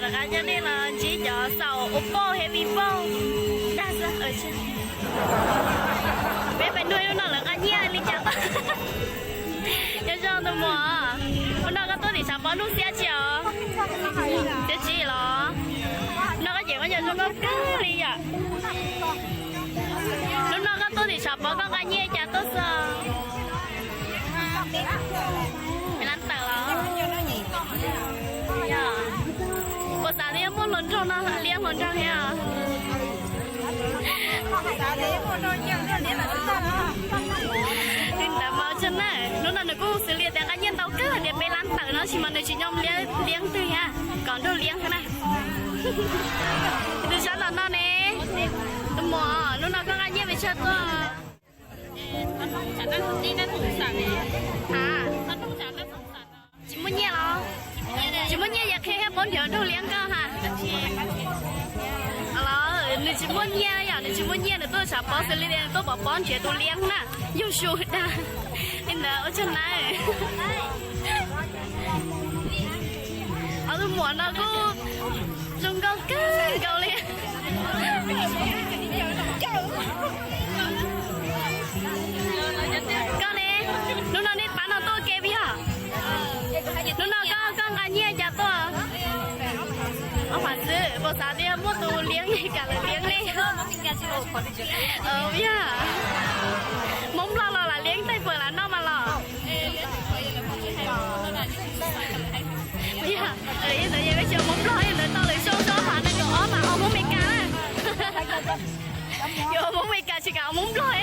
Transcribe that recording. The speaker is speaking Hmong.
Lawv qab cov nej los ntsib cov xaus Oppo thiab Vivo dag xwb. Peb pais nug lub no lawv qab nyiaj li cas. Nyob zoo tus muam, lub no koj tuaj tim Tshav Pob nug xiab tsi os? Xiab tsi los? No koj cem koj cov zoo nkauj kawg li yom. Lub no koj tuaj tim Tshav Pob koj nqa nyiaj cas tuaj xwb? Peb lab tawm los? Puas xav tias muaj hluas nraug no liab hluas nraug thiab? Li ntawd mas ua tsaug na. Hnub no nws kuj xws li tias nqa nyiaj ntau kawg tias peb lab tawm no tab sis mas nws tsis nco liab twg thiab, kom nrug liab thiab na. Tus sab tom no ne, tus muam, hnub no koj nqa nyiaj pes tsawg tuaj? Tsis muaj nyiaj los? Tsis muaj nyiaj ces qhia thiab paub nrhiav nrug liab koj ha. Los nws tsis muaj nyiaj yom, nws tsis muaj nyiaj nws tuaj Tshav Pob xws li tias nws tuaj pov pob nrhiav tus liab na. Yog su dag li ntawd ua tsaug na. Ob tug muam no kuj zoo nkauj kawg nkaus li. Koj ne, hnub no nej pab no tuaj ua ke puas yog? Hnub no koj, koj nqa nyiaj cas tuaj? Ob phav xwb, puas xav tias muaj tus liab kam lawv liab li? Yog Hmoob Nplog los lam liab taij pawg lam noj mas los. Yog, yog ntawd yog peb tsis ua Hmoob Nplog, yog ntawd tau lawm zoo zoo phav nees nkaum ob mas ua Hmoob Mes Kas na. Yuav ua Hmoob Mes Kas tsis kam ua Hmoob Nplog.